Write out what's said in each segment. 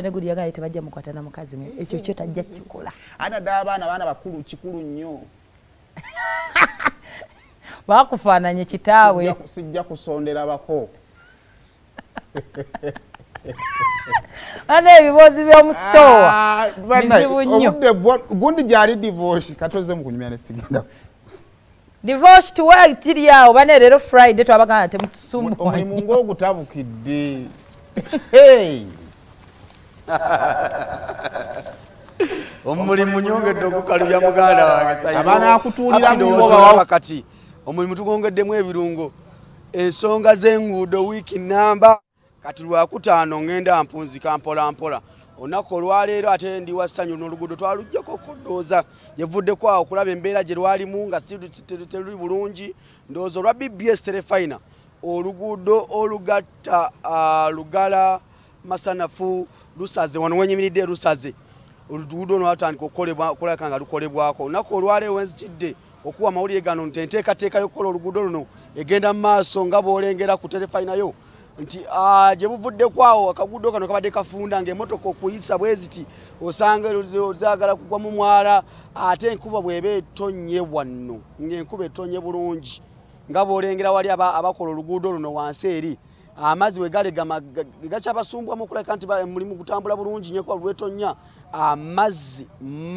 Negudi yagaye tebajja mukwata na mukazi ekyo kyo tajja kikola. Ana dda abaana bakulu kikulu nnyo. Bakufaananye kitaawe. Sijja kusondera bako. Ana ebibozi by'omusitowa. Bizibu nnyo. Obudde gundi gyali divorce katoze mu kunyumya ne sigenda. Divorce tuwa kiri awo bane leero Friday twabagamba temutusumbuwa. Omulimu ng'ogutabukidde. Hey! Omulimu nyongedde okukalubya muganda wange. Abaana akutuulira mu ngoba kati. Omulimu tugongeddemu ebirungo. Ensonga z'enguudo wiiki namba kati lwakutaano ngenda mpunzika mpola mpola. Olunaku olwaleero ate ndi wa ssanyu n'oluguudo twaluggyako okudooza gye vuddeko awo okulaba embeera gye lwalimu nga si teruli bulungi. Ndowooza olwa BBS Terefayina oluguudo olugatta Lugala Masanafu Lusaze wano wenyimiridde Lusaze oluguudo lwatandika okukolebwa nga lukolebwako. Olunaku olwaleero wenzikidde okuwa amawulire gano nti enteekateeka y'okukola oluguudo luno egenda mu maaso nga bw'olengera ku Terefayina yo nti gye buvuddeko awo akaguudo kano kabadde kafunda ng'emmotoka okuyisa bwe ziti osanga zaagala kugwa mu mwala ate enkuba bw'eba etonnye wano ng'enkuba etonnye bulungi nga bw'olengera wali abakola oluguudo luno wansi eri amazzi we galegama gakyabasumbwamu okulabika nti omulimu gutambula bulungi nnyo kuba lwetonnya amazzi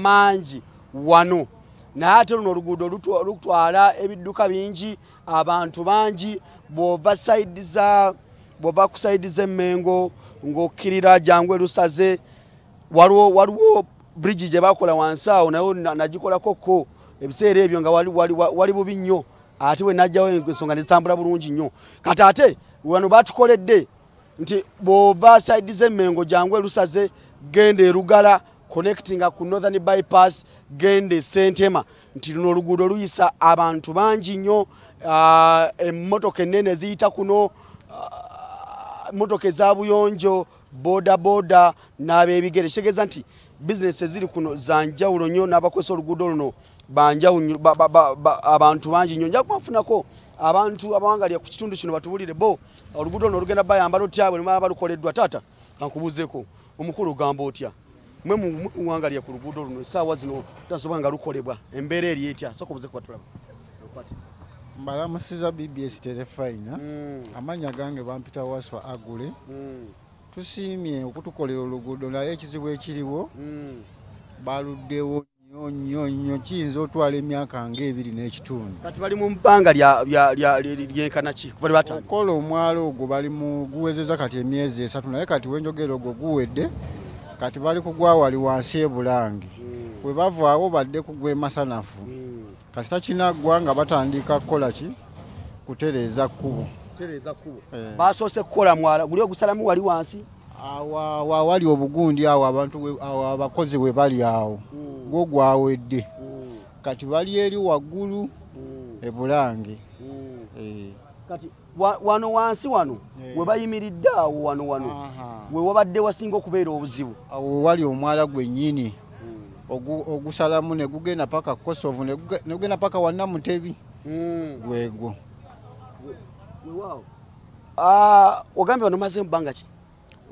mangi wano. Naye ate luno oluguudo lutwala ebidduka bingi abantu bangi bw'ova sayidi za bw'ova ku sayidi z'Emmengo ng'okkirira Jangwe Lusaze waliwo bridge gye bakola wansi awo nayo nagikolako ko ebiseera ebyo nga wali bubi nnyo ate we najjawo ensonga ne zitambula bulungi nnyo. Kati ate wano batukoledde nti bw'ova sayidi z'Emmengo Jangwe Lusaze genda e Lugala connecting ku Northern Bypass gende Sentema nti luno oluguudo luyisa abantu bangi nnyo emmotoka ennene ziyita kuno emmotoka eza buyonjo boda boda n'ab'ebigere kitegeeza nti bizinesi eziri kuno za njawulo nnyo n'abakozesa oluguudo luno banjawulo abantu bangi nnyo. Nja kubafunako abantu abawangalira ku kitundu kino batubuulire bo oluguudo luno olugenda bayamba lutya bwe lumala balukoleddwa. Taata kankubuuzeeko omukulu ogamba otya? Mwe muwangalira ku luguudo luno essaawa zino tasobola nga lukolebwa embeera eri etya? Sooka obuuze ku batulaba. Mbalamusiza BBS Terefayina. Amannya gange bampita Waswa Agule. Tusiimye okutukolera oluguudo naye ekizibu ekiriwo baluddewo nnyo nnyo nnyo kiyinza otwala emyaka ng'ebiri n'ekitundu. Kati bali mu bbanga lyenkana ki kuva lwe batandika? Okukola omwalo ogwo bali mu guwezezza kati emyezi 3 naye kati wenjogera ogwo guwedde kati bali kugwa wali wansi e Bulange. Bwe bavaawo badde kugwa e Masanafu. Kasita kinaggwa nga batandika kukola ki? Kutereeza kkubo. Kutereeza kkubo. Basoose kukola mwala guli ogusalamu wali wansi? Awo awali obugundi awo abantu awo abakozi we bali awo gwo gwawedde. Kati bali eri waggulu e Bulange. Kati wano wansi wano we bayimiridde awo wano wano we wabadde wasinga okubeera obuzibu. Awo wali omwala gwennyini ogusalamu ne gugenda paka Kosovo ne gugenda paka Wannamutebi gwegwo. Weewaawo. Ogambye wano maze bbanga ki?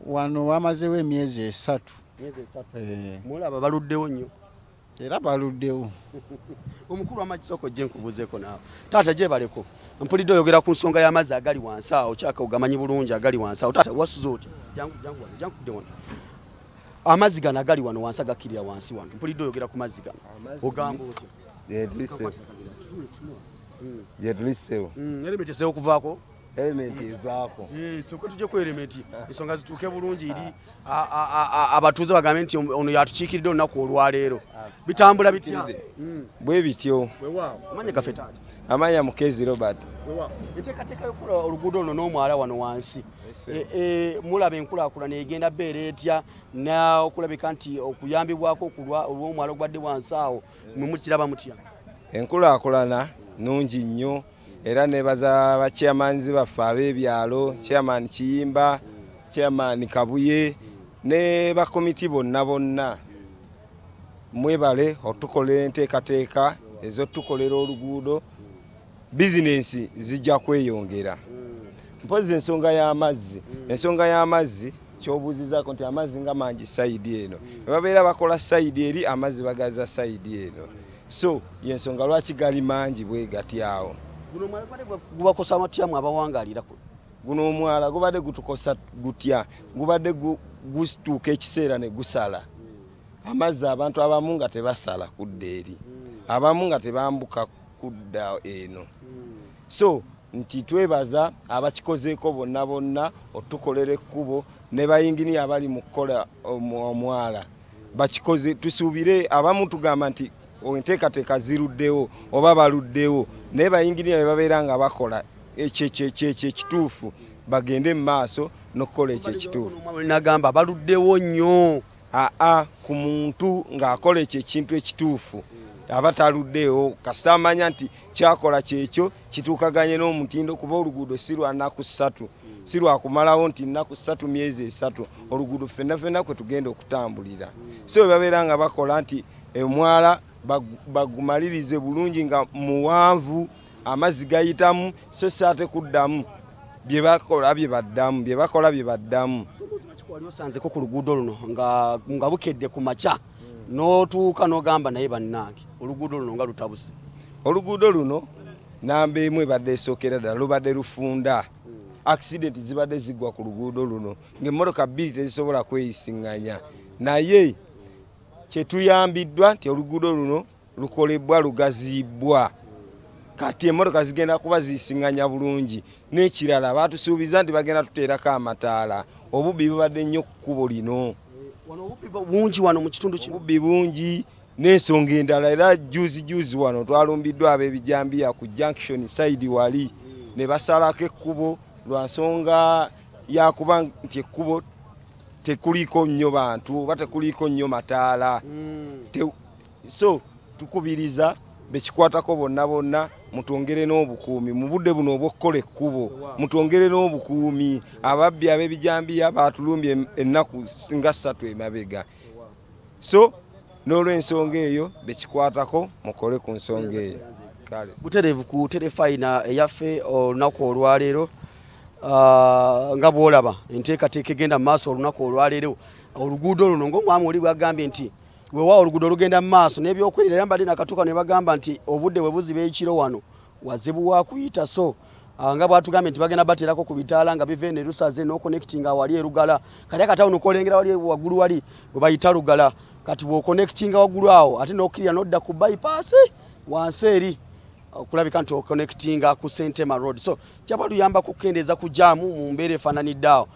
Wano wamazeewo emyezi 3. Myezi 3. Mulaba baluddewo nnyo. Era baluddewo. Omukulu w'amakisoko gye nkubuuzeeko naawe. Taata gyebaleko. Mpulidde oyogera ku nsonga y'amazzi agali wansi awo kyaka ogamanyi bulungi agali wansi awo. Taata wasuze otya? Jangu jangu wano, jangu kudde wano. Amazzi gano agali wano wansi agakkirira wansi wano. Mpulidde oyogera ku mazzi gano. Ogamba otya? Gye tulisewo. Element eseewo okuvaako? Element evaako. Sooka tujje ku element ensonga zituuke bulungi eri abatuuze bagambe nti ono yatukiikiridde olunaku olwaleero. Bitambula bitya? Bwe bityo. Weewaawo. Amannya gaffe taata? Amannya Mukezi Robert. Weewaawo. Enteekateeka y'okukola oluguudo luno n'omwala wano wansi mulaba enkulaakulana egenda beera etya n'okulabika nti okuyambibwako olw'omwala ogubadde wansi awo mwe mukiraba mutya? Enkulaakulana nnungi nnyo era nebaza bachairmans baffe ab'ebyalo, chairman Kiyimba, chairman Kabuye ne bakomiti bonna bonna. Mwebale otukola enteekateeka ez'otukolera oluguudo, bizinensi zijja kweyongera. Mpozi ensonga y'amazzi, ensonga y'amazzi Kyobuuzizaako nti amazzi nga mangi sayidi eno, ne babeera bakola sayidi eri amazzi bagaza sayidi eno, so yensonga lwaki gali mangi bwe gati awo. Guno omwala gubadde gubakosa matyamu abawangaalirako? Guno omwala gubadde gutukosa gutya? Gubadde gusituuka ekiseera ne gusala amazzi, abantu abamu nga tebasala kudda eri, abamu nga tebambuka kudda eno. So nti twebaza abakikozeeko bonna bonna otukolera ekkubo ne bayinginiya abali mu kukola omwala bakikoze. Tusuubire abamu tugamba nti enteekateeka ziruddewo oba baluddewo, naye bayinginiya be babeera nga bakola ekyo ekituufu bagende mu maaso n'okukola ekyo ekituufu. Nagamba baluddewo nnyo. Aa, ku muntu ng'akola ekyo ekintu ekituufu aba taluddewo, kasita amanya nti kyakola kyekyo kituukaganye n'omutindo, kuba oluguudo si lwa nnaku ssatu, si lwakumalawo nti nnaku 3 myezi 3, oluguudo ffenna ffenna kwe tugenda okutambulira. So bwe babeera nga bakola nti omwala bagumalirize bulungi nga muwanvu, amazzi gayitamu, so si ate kuddamu bye bakola bye baddamu, bye bakola bye baddamu. Wali osanzeko ku luguudo luno nga bukedde ku makya n'otuuka n'ogamba naye bannange oluguudo luno nga lutabuse? Oluguudo luno namba emu ebadde esookera ddala lubadde lufunda, accident zibadde zigwa ku luguudo luno ng'emmotoka 2 tezisobola kweyisiŋŋanya, naye kyetuyambiddwa nti oluguudo luno lukolebwa lugaziibwa, kati emmotoka zigenda kuba ziyisiŋŋanya bulungi. N'ekirala baatusuubiza nti bagenda tuteerako amataala. Obubbi bubadde nnyo ku kkubo lino, wano obubbi bungi wano mu kitundu kino, obubbi bungi. N'ensonga endala era juzi juzi wano twalumbiddwa ab'ebijambiya ku junction side wali ne basalako ekkubo lwa nsonga yakuba nti ekkubo tekuliko nnyo bantu oba tekuliko nnyo mataala. So tukubiriza bekikwatako bonna bonna mutwongere n'obukuumi mu budde buno obw'okukola ekkubo, mutwongere n'obukuumi. Ababbi ab'ebijambiya baatulumbye ennaku nga 3 emabega, so n'olw'ensonga eyo bekikwatako mukole ku nsonga eyo. Butereevu ku terefayina eyaffe olunaku olwaleero, nga bw'olaba enteekateeka egenda mu maaso olunaku olwaleero. Oluguudo luno ng'omwami oli bwagambye nti weewaawo oluguudo lugenda mu maaso n'ebyokwerinda, era mbadde nakatuuka ne bagamba nti obudde bwe buziba ekiro wano wazibu wa kuyita, so nga bwatugambye nti bagenda bateerako ku bitaala nga biva eno erusaze n'okonectinga wali erugala, kali akatawuni kolengera wali waggulu wali we bayita Lugala, kati bw'okonectinga waggulu awo ate n'okkirira n'odda ku bypass wansi eri okulabika nti okonectinga ku Sentema Road, so kyaba luyamba kukendeeza ku jaamu mu mbeera efaananidde awo.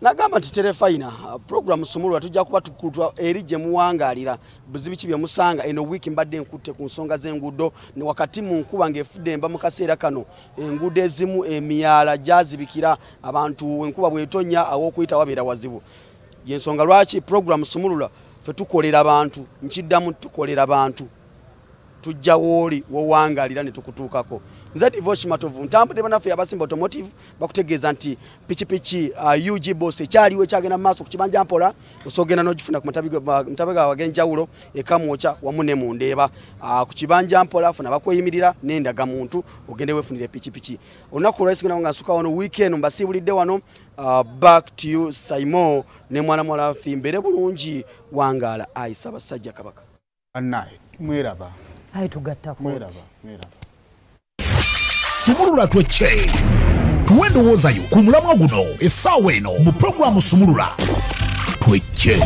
Nagamba nti terefayina program Sumulula tujja kuba tukutwa eri gye muwangaalira buzibu ki bye musanga. Eno wiiki mbadde nkutte ku nsonga z'enguudo ne wakati mu nkuba ng'efudde emba mu kaseera kano, enguudo ezimu emyala gyazibikira abantu, enkuba bw'etonnya aw'okuyita wabeera wazibu. Y'ensonga lwaki program Sumulula ffe tukolera bantu, nkiddamu tukolera bantu, tujja wooli wowangalira ne tukutuukako. Nze Divosh Matovu ntambudde bannaffe abasimba automotive bakutegeeza nti pikipiki UG Boss ekyaliwo ekyagenda mu maaso ku kibanja mpola, osogenda n'ogifuna ku matabi gaabwe ag'enjawulo ekamwokya wamu ne mu Ndeeba. Ku kibanja mpola funa bakweyimirira n'endagamuntu ogende weefunire pikipiki. Olunaku olwaleero nga nsuka wano wiiki eno mbasiibulidde wano. Back to you Simon ne mwana muwala waffe mbeere bulungi, wangaala ayi Ssaabasajja Kabaka. Annaye mweraba ayi tugattako mweraba mweraba. Sumulula twecce tuwe endowooza yo ku mulamwa guno essaawa eno mu pulogulaamu Sumulula Twecce.